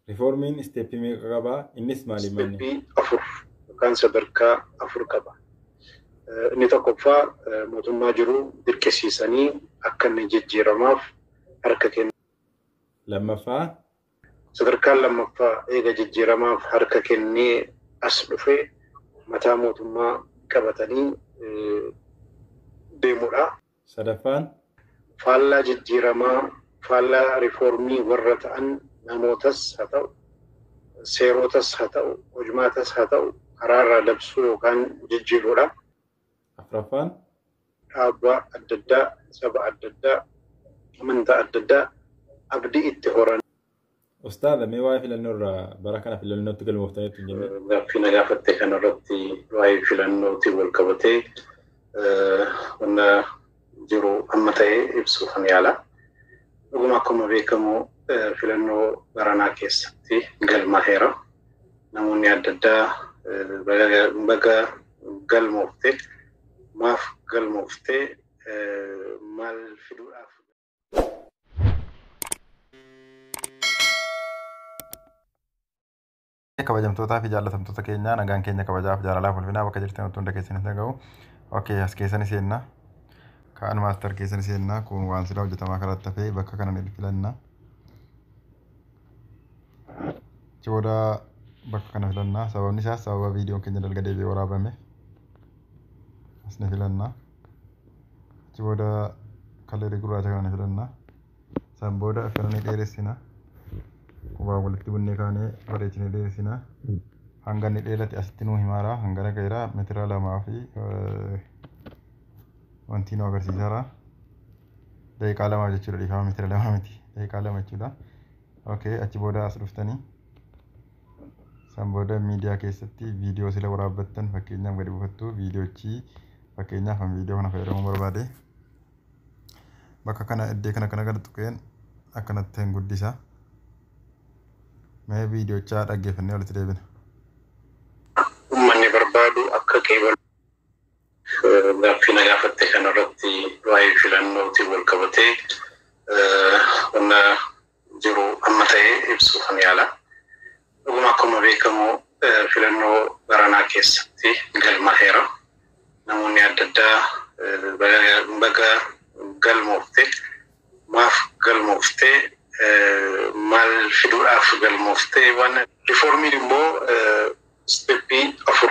Riifoormiin isteeppii meeqa qabaa? Innis maali manni? Isteeppii 4 yookaan sadarkaa 4 qaba. Inni tokkoffaa mootummaa jiru dirqisiisanii akka inni jijjiiramaaf harka kennu. Lammaffaa. Sadarkaan lammaffaa eega jijjiiramaaf harka kennee as dhufee mataa mootummaa qabatanii deemudha. Sadaffaan. Faallaa jijjiiramaa, faallaa riifoormii warra ta'an namootas haa ta'u, seerotas haa ta'u, hojmaatas haa ta'u karaarraa dabsuu yookaan jijjiiruudha. Afuraffaan. Dhaabaa adda addaa, saba adda addaa, amantaa adda addaa abdii itti horan. Ustaadha, mee waa'ee filannoo irraa bara kana filannootti galmooftaniitu hin jenne? Gaaffii na gaafatte kanarratti waa'ee filannootiin wal qabatee wanna jiru amma ta'e ibsuufan yaala. Dhuguma akkuma beekamu filannoo baranaa keessatti galmaa'eera. Namoonni adda addaa baga galmoofte, maaf galmoofte, maal fiduudhaaf. Kabajamtootaa fi jaallatamtoota keenyaa, nagaan keenya kabajaaf jaalalaaf ulfinaa bakka jirtan hunda keessanitti dhaga'u. Okay, as keessan seenna. Kaan maastar keessan seenna. Kun waan sila hojjetamaa karatti hafee bakka kana ni filanna. Achi booda bakka kana filanna. Sababni isaas sababa viidiyoon keenya dalga deebi'ee waraabame. As ni filanna. Achi booda kaleerii gurraacha kana ni filanna. San booda akkana ni dheeressina. Qubaa walitti bunnee kaanee bareechinee dheeressina. Hanga inni dheerate asitti nuu himaara. Hangana ga'eera meetira 2 fi wanti nu agarsiisaara. Daqiiqaa 2 jechuudha, dhiifama, meetira 2 miti. Daqiiqaa 2 jechuudha. Okay, achi booda as dhuftanii. San booda miidiyaa keessatti viidiyoo sila waraabbattan fakkeenyaaf gadi buufattu. Viidiyoochi fakkeenyaaf an viidiyoo kana fayyadamuu barbaade. Bakka kana iddoo kana kana gad tuqeen akkanatti hin guddisa. Mee viidiyochaa dhaggeeffannee walitti deebina. Uummanni barbaadu akka qeebalu. Gaaffii na gaafatte kanarratti waa'ee filannootiin wal qabatee wanna jiru amma ta'e ibsuufan yaala. Dhuguma akkuma beekamu filannoo baranaa keessatti galmaa'eera. Namoonni adda addaa baga galmoofte, maaf galmoofte, maal fiduudhaaf galmoofte. Waan riifoormiin immoo isteeppii 4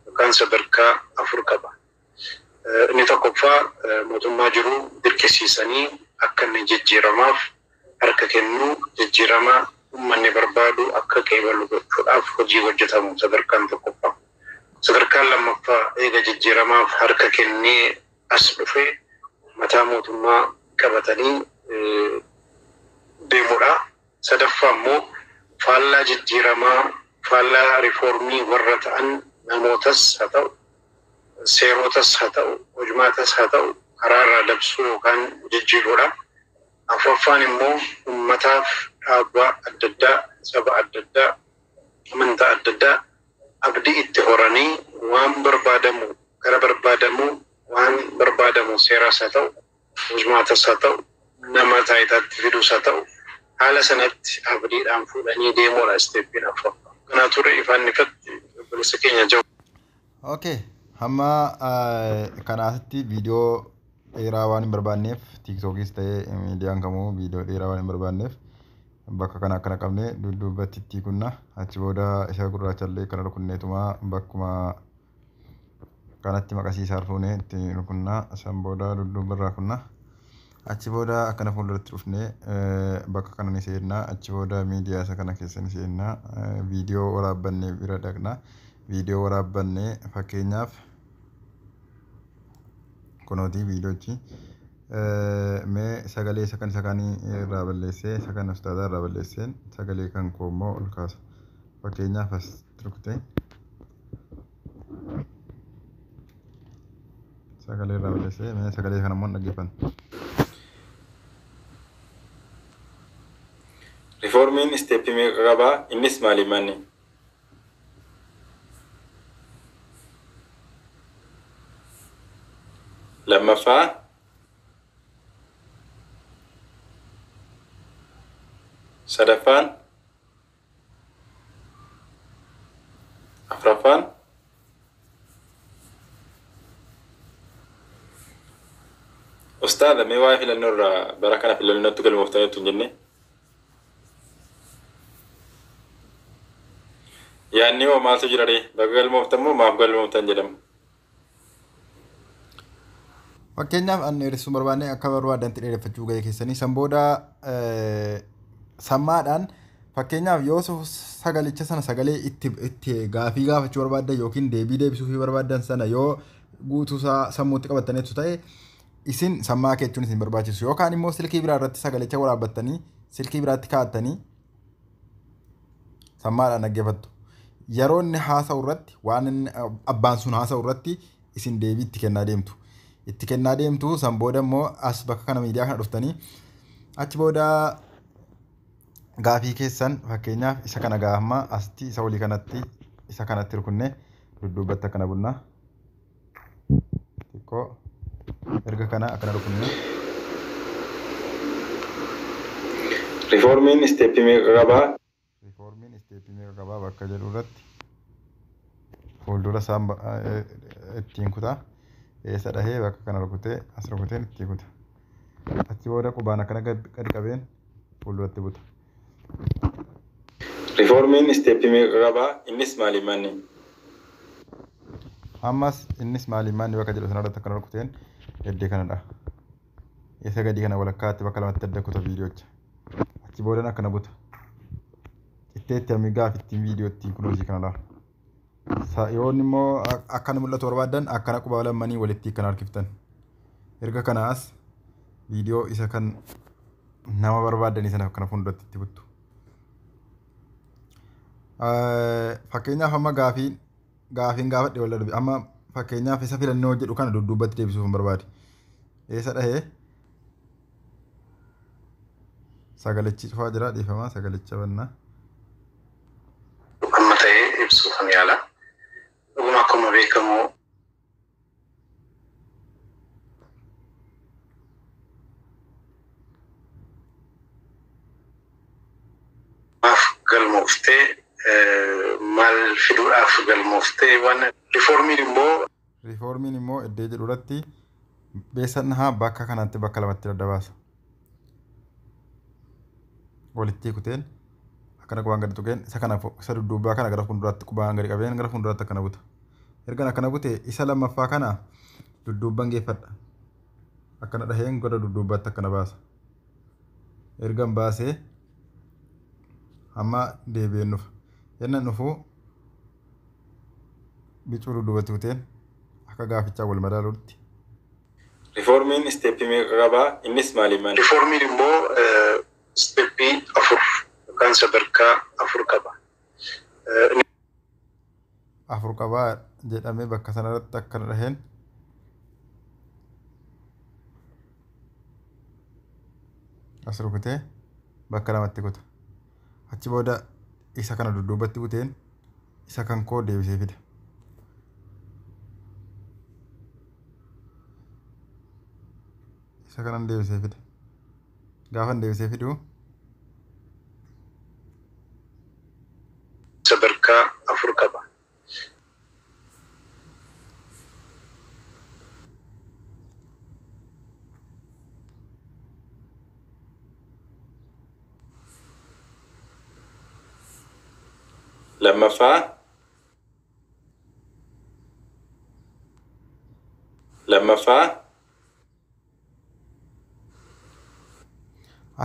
yookaan sadarkaa 4 qaba. Inni tokkoffaa mootummaa jiru dirqisiisanii akka inni jijjiiramaaf harka kennu, jijjiirama uummanni barbaadu akka qeebalu gochuudhaaf hojii hojjetamu sadarkaan tokkoffaa. Sadarkaan lammaffaa eega jijjiiramaaf harka kennee as dhufee mataa mootummaa qabatanii deemudha. Sadaffaa immoo faallaa jijjiiramaa, faallaa riifoormii warra ta'an namootas haa ta'u, seerotas haa ta'u, hojmaatas haa ta'u karaarraa dabsuu yookaan jijjiiruudha. Afuraffaan immoo uummataaf dhaabaa adda addaa, saba adda addaa, amantaa adda addaa abdii itti horanii waan barbaadamu gara barbaadamu, waan barbaadamu seeraas haa ta'u, hojmaatas haa ta'u, nama taayitaatti fiduus haa ta'u, haala sanatti abdiidhaan fuudhanii deemuudha isteeppiin afuraffaa. Kanaa ture ifaan ifatti obboleessa keenya jiru. Okay, hamma kanaasitti viidiyoo dheeraa waan hin barbaanneef, tiiktookis ta'ee miidiyaan kamuu viidiyoo dheeraa waan hin barbaanneef, bakka kana akkana qabne dudduubatti itti kunna. Achi booda isa gurraachallee kana rukunneetuma bakkuma kanatti maqasiisaa fuunee itti rukunna. San booda dudduuba irraa kunna. Achi booda akkana fuulduratti dhufnee bakka kana ni seenna. Achi booda miidiyaa isa kana keessa ni seenna. Viidiyoo waraabbannee bira dhaqna. Viidiyoo waraabbannee fakkeenyaaf kunooti viidiyoochi. Mee sagalee isa kan isa kaanii irraa balleessee, isa kan ustaadaa irraa balleesseen sagalee kan koo immoo ol kaasa. Fakkeenyaaf as rukutee sagalee irraa balleessee, mee sagalee kana immoo dhaggeeffanna. Riifoormiin isteeppii meeqa qabaa? Innis maali manni? Lammaffaa. Sadaffaan. Afuraffaan Ustaadha, mee waa'ee filannoo irraa bara kana filannootti galmooftaniitu hin jenne? Yaadni hoo maaltu jira ree? Baga galmooftan moo maaf galmooftan jedhama? Fakkeenyaaf an dheeressuu barbaanne akka barbaadanitti dheereffachuu gahee keessanii san booda sammaadhaan fakkeenyaaf yoo sagalicha sana sagalee itti gaafii gaafachuu barbaaddan yookiin deebii deebisuufii barbaaddan sana yoo guutuusaa sammuutti qabattaniitu ta'e isin sammaa keechuun isin barbaachisu yookaan immoo silkii biraa irratti sagalicha waraabbattanii silkii biraatti kaa'attanii sammaadhaan dhaggeeffattu. Yeroo inni haasa'u irratti waan inni abbaan sun haasa'u irratti isin deebii itti kennaa deemtu. Itti kennaa deemtu san booda immoo as bakka kana miidiyaa kana dhuftanii achi booda gaafii keessan fakkeenyaaf isa kana gaafama asti isa olii kanatti isa kanatti rukunnee dudduubatti akkana bunnaa. Xiqqoo erga kana akkana rukunnee. Riifoormiin isteeppii meeqa qabaa? Riifoormiin isteeppii meeqa qabaa bakka jedhu irratti fuuldura isaan ittiin kutaa. Eessa dhahee bakka kana rukutee as rukuteen ittiin kuta. Achi booda qubaan akkana gadi qabeen fuulduratti buta. Riifoormiin isteeppii meeqa qabaa? Innis maali manni? Ammas innis maali manni bakka jedhu sanarratti akkana rukuteen eddee kanadha. Isa gadi kana walakkaatti bakka lamatti adda kuta viidiyoocha. Achi boodan akkana buta. Itteetti hammi gaaf ittiin viidiyoo ittiin kunuunsii kana laala. Yoo inni immoo akkana mul'atu barbaaddan akkana quba lammanii walitti kan harkiftan. Erga kanaas viidiyoo isa kan nama barbaaddanii sana akkana fuulduratti itti buttu. Fakkeenyaaf amma gaafiin gaafadhe wal darbe amma fakkeenyaaf isa filannoo jedhu kana dudduubatti deebisuuf hin barbaade. Eessa dhahee sagalichi cufaa jira dhiifamaa sagalicha bannaa. Amma ta'ee ibsuufan yaala. Dhuguma akkuma beekamu maaf galmooftee maal fiduudhaaf galmooftee waan riifoormiin immoo Riifoormiin immoo iddoo jedhu irratti beesan haa bakka kanatti bakka lamatti adda baasa. Walitti kuteen akkana qubaan gadi tuqeen isa kana isa dudduubaa kana gara fuulduraatti qubaan gadi qabeen gara fuulduraatti akkana buta. Ergan akkana bute isa lammaffaa kana dudduubban geeffadha. Akkana dhaheen gara dudduubbaatti akkana baasa. Ergan baasee amma deebi'een dhufa. Yennan dhufu bicuu dudduubatti kuteen akka gaafichaa wal madaalutti. Riifoormiin isteeppii meeqa qabaa? Innis maali manni? Riifoormiin immoo isteeppii 4 yookaan sadarkaa 4 qaba. 4 qabaa jedhamee bakka sanarratti akkana dhaheen as rukutee bakka lamatti kuta. Achi booda isa kana dudduubatti buteen isa kan koo deebisee fida. Isa kanan deebisee fida. Gaafan deebisee fidu sadarkaa 4 qaba. Lammaffaa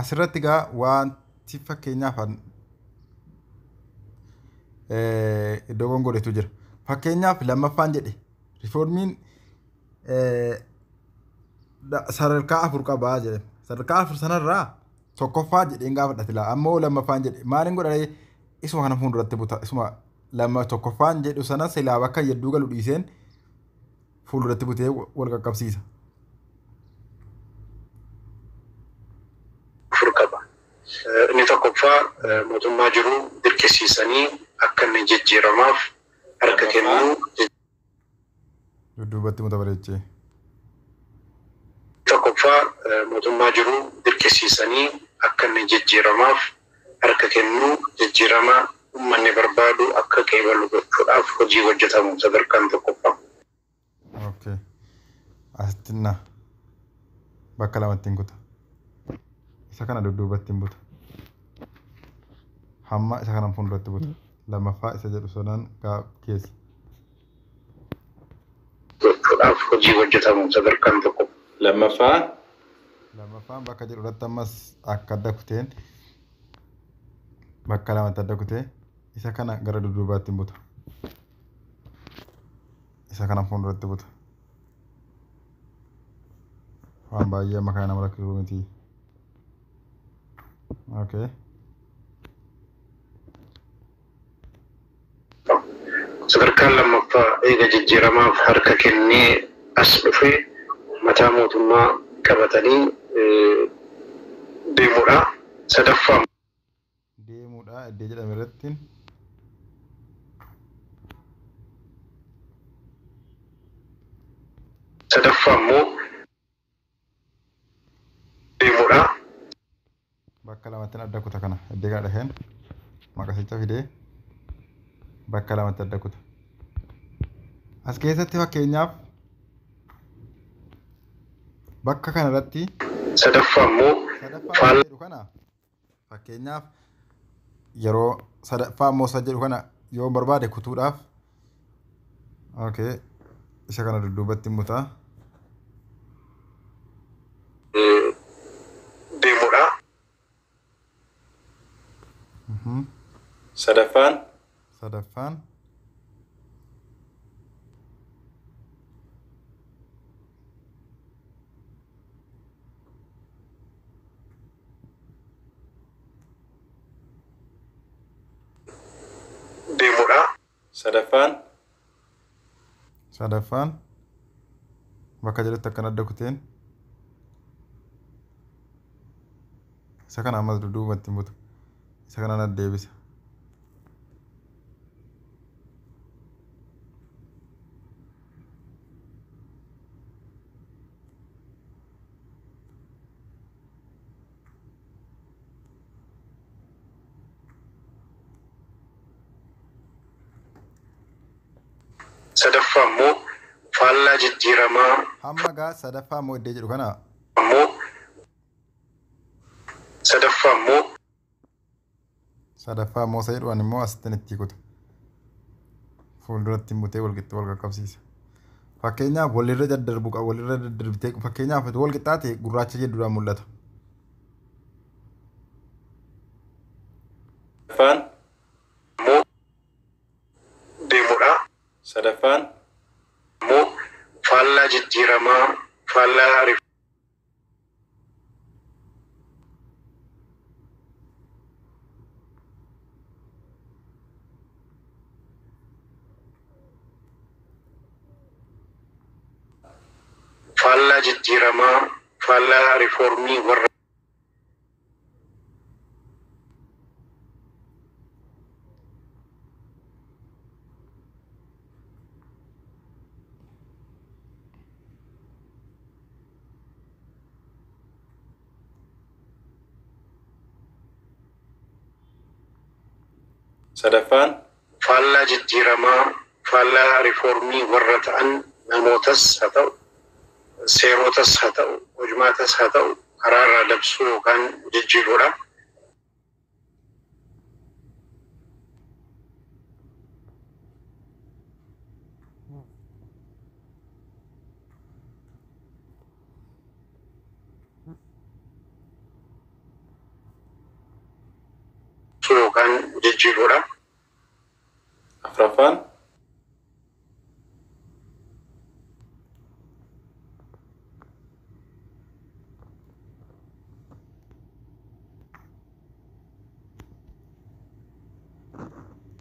asirratti egaa wanti fakkeenyaaf iddoo gongoreetu jira. Fakkeenyaaf lammaffaan jedhe riifoormiin sadarkaa 4 qabaa jedhe. Sadarkaa 4 sanarraa tokkoffaa jedheen gaafadha silaa. Ammoo lammaffaan jedhe maaliin godhee isuma kana fuulduratti buta. Isuma lama tokkoffaan jedhu sana silaa bakka hedduu galu dhiiseen fuulduratti butee wal qaqqabsiisa. 4 qaba. Inni tokkoffaa mootummaa jiru dirqisiisanii akka inni jijjiiramaaf harka kennuu. Dudduubatti muta bareechee. Tokkoffaa mootummaa jiru dirqisiisanii akka inni jijjiiramaaf harka kennuu jijjiirama uummanni barbaadu akka qeebalu gochuudhaaf hojii hojjetamu sadarkaan tokkoffaa. Okay. Asitti na bakka lamatti hin kuta. Isa kana dudduubatti hin buta. Hamma isa kana fuulduratti buta. Lammaffaa isa jedhu sanaan keessa. Gochuudhaaf hojii hojjetamu sadarkaan tokkoffaa. Lammaffaa. Lammaffaan bakka jedhu irratti ammas akka adda kuteen bakka lamatti adda kutee isa kana gara dudduubaatti hin buta. Isa kana fuulduratti buta. Waan baay'ee amma kana nama rakkisuu miti. Okay. Sadarkaan lammaffaa eega jijjiiramaaf harka kennee as dhufee mataa mootummaa qabatanii deemuudha. Sadaffaa deemuudha iddoo jedhame irratti sadaffaa immoo deemuudha. Bakka lamatti adda kuta kana iddoo kana dhaheen maqasicha fidee bakka lamatti adda kuta. As keessatti fakkeenyaaf bakka kana irratti sadaffaa immoo sadaffaa jedhu kana fakkeenyaaf yeroo sadaffaa immoo isa jedhu kana yoo barbaade kutuudhaaf okay isa kana dudduubatti mutaa deemuudha. Sadaffaan sadaffaan deemuudha. Sadaffaan sadaffaan bakka jedhutti akkan adda kuteen isa kana ammas dudduubatti buta. Isa kana nan deebisa. Sadaffaa immoo faallaa jijjiiramaa hamma gaa sadaffaa immoo iddoo jedhu kana immoo sadaffaa immoo sadaffaa immoo isa jedhu immoo asitti itti kuta. Fuulduratti mutee walqixxee wal qaqqabsiisa. Fakkeenyaaf walirra daddarbu qaba walirra daddarbitee fakkeenyaaf wal qixxaate gurraacha jedhuudhaan mul'ata. Sadaffaan immoo deemuudha. Sadaffaan immoo faallaa jijjiiramaa faallaa faallaa jijjiiramaa faallaa riifoormii warra sadaffaan faallaa jijjiiramaa faallaa riifoormii warra ta'an namootas haa ta'u seerotas haa ta'u hojmaatas haa ta'u karaarraa dabsuu yookaan jijjiiruudha. Yookaan jijjiiruudha. Afraffaan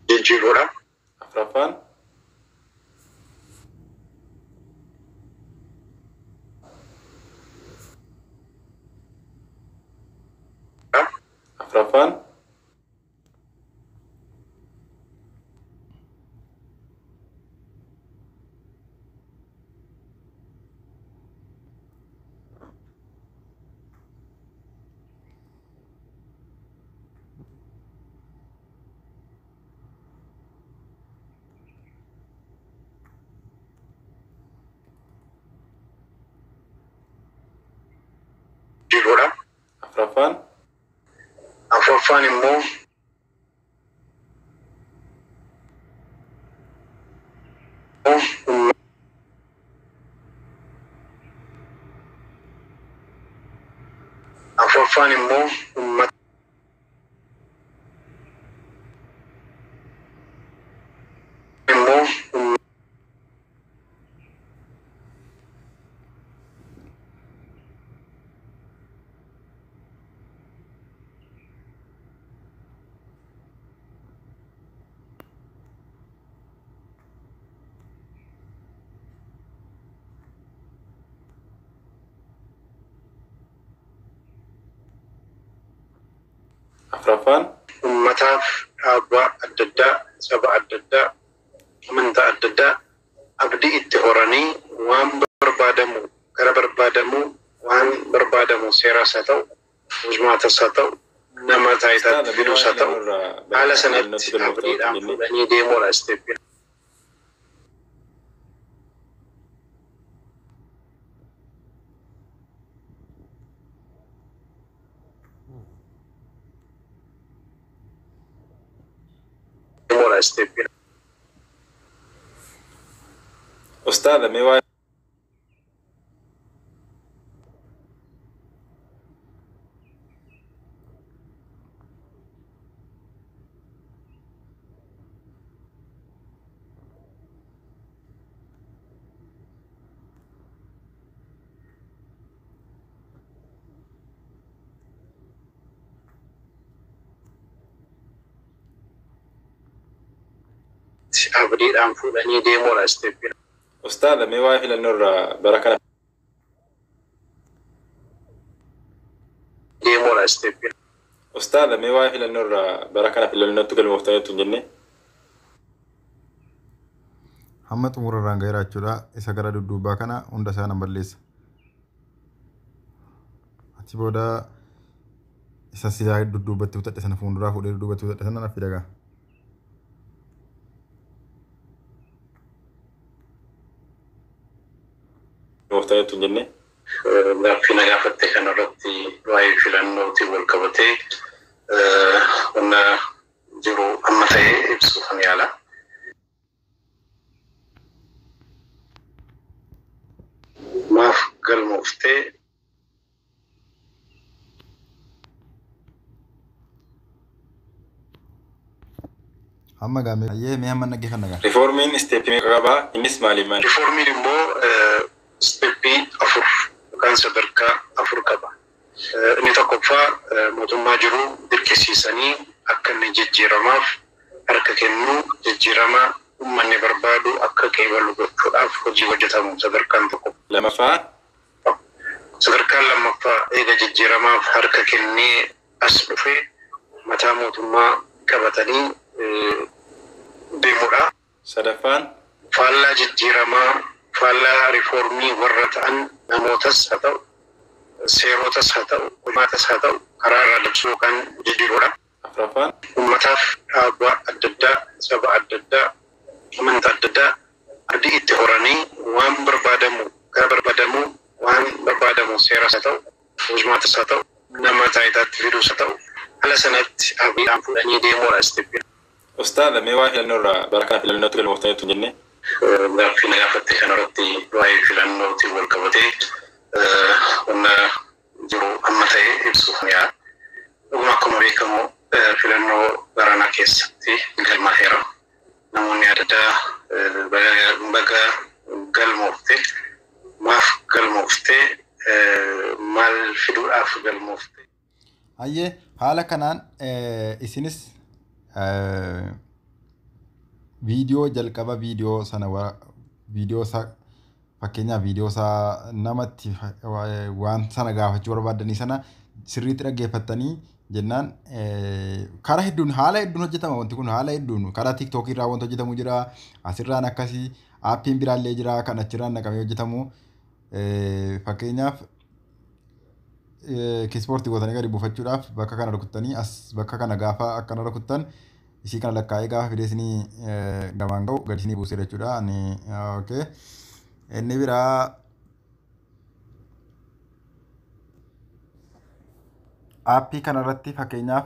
jijjiiruudha. Afraffaan afraffaan jedhudha. Afraffaan. Afraffaan immoo uummata immoo Afraffaan. Uummataaf dhaabaa adda addaa, saba adda addaa, amantaa adda addaa abdii itti horanii waan barbaadamu gara barbaadamu waan barbaadamu seeraas haa ta'u, hojmaatas haa ta'u, nama taayitaatti fiduus haa ta'u, haala sanatti abdiidhaan fuudhanii deemuudha isteeppiin. Deemuudha isteeppiin. Ustaadha, mee waa'ee Abdiidhaan fuudhanii deemuudha isteeppiin. Ustaadha, mee waa'ee filannoo irraa bara kana Deemuudha isteeppiin. Ustaadha, mee waa'ee filannoo irraa bara kana filannootti galmooftaniitu hin jenne? Hamma xumura irraan gaheera jechuudha. Isa gara dudduubaa kana hunda isaa nan balleessa. Achi booda isa silaa dudduubatti kutadhe sana fuulduraa fuudhee dudduubatti kutadhe sana na fida gaa. Galmooftaniitu hin jenne? Gaaffii na gaafatte kanarratti waa'ee filannootiin wal qabatee wanna jiru amma ta'e ibsuufan yaala. Maaf galmooftee Hamma gaamee ayyee mee hamma dhaggeeffanna gaa. Riiformiin isteeppii meeqa qabaa? Innis maaliif maali? Riiformiin immoo isteeppii afur yookaan sadarkaa afur qaba. Inni tokkoffaa mootummaa jiru dirqisiisanii akka inni jijjiiramaaf harka kennuu, jijjiirama uummanni barbaadu akka qeebalu gochuudhaaf hojii hojjetamu sadarkaan tokko. Lamaffaa. Sadarkaan lammaffaa eega jijjiiramaaf harka kennee as dhufee mataa mootummaa qabatanii deemudha. Sadaffaan. Faallaa jijjiiramaa, faallaa riiformii warra ta'an namootas haa ta'u, seerotas haa ta'u, hojmaatas haa ta'u, karaa irraa dabsuu yookaan jijjiiruudha. Afraffaan. Uummataaf dhaabaa adda addaa, saba adda addaa, amantaa adda addaa abdii itti horanii waan barbaadamu gara barbaadamu waan barbaadamu seeras haa ta'u, hojmaatas haa ta'u, nama taayitaatti fiduus haa ta'u, haala sanatti abdiidhaan fuudhanii deemuudha isteeppiin. Ustaadha, mee waa'ee filannoo irraa bara kana filannootti galmooftaniitu hin jenne? Gaaffii na gaafatte kanarratti waa'ee filannootiin wal qabatee wanna jiru amma ta'e ibsuufan yaala. Dhuguma akkuma beekamu filannoo baranaa keessatti galmaa'eera. Namoonni adda addaa baga galmoofte, maaf galmoofte, maal fiduudhaaf galmoofte. Hayyee, haala kanaan isinis viidiyoo jalqaba viidiyoo sana viidiyoo isaa fakkeenyaaf viidiyoo isaa namatti waan sana gaafachuu barbaaddanii sana sirriitti dhaggeeffattanii jennaan karaa hedduun haala hedduun hojjetama. Wanti kun haala hedduun karaa tiiktookii irraa wanti hojjetamu jira, asirraan akkasii aappiin biraallee jira kan achirraan naqamee hojjetamu. Fakkeenyaaf kispoortii gootanii gadi buufachuudhaaf bakka kana rukuttanii as bakka kana gaafa akkana rukuttan isii kana lakkaa'ee gaafa fidee isinii gamaan ga'u gadi isinii buusee jechuudha. Ani okay. Inni biraa Aappii kanarratti fakkeenyaaf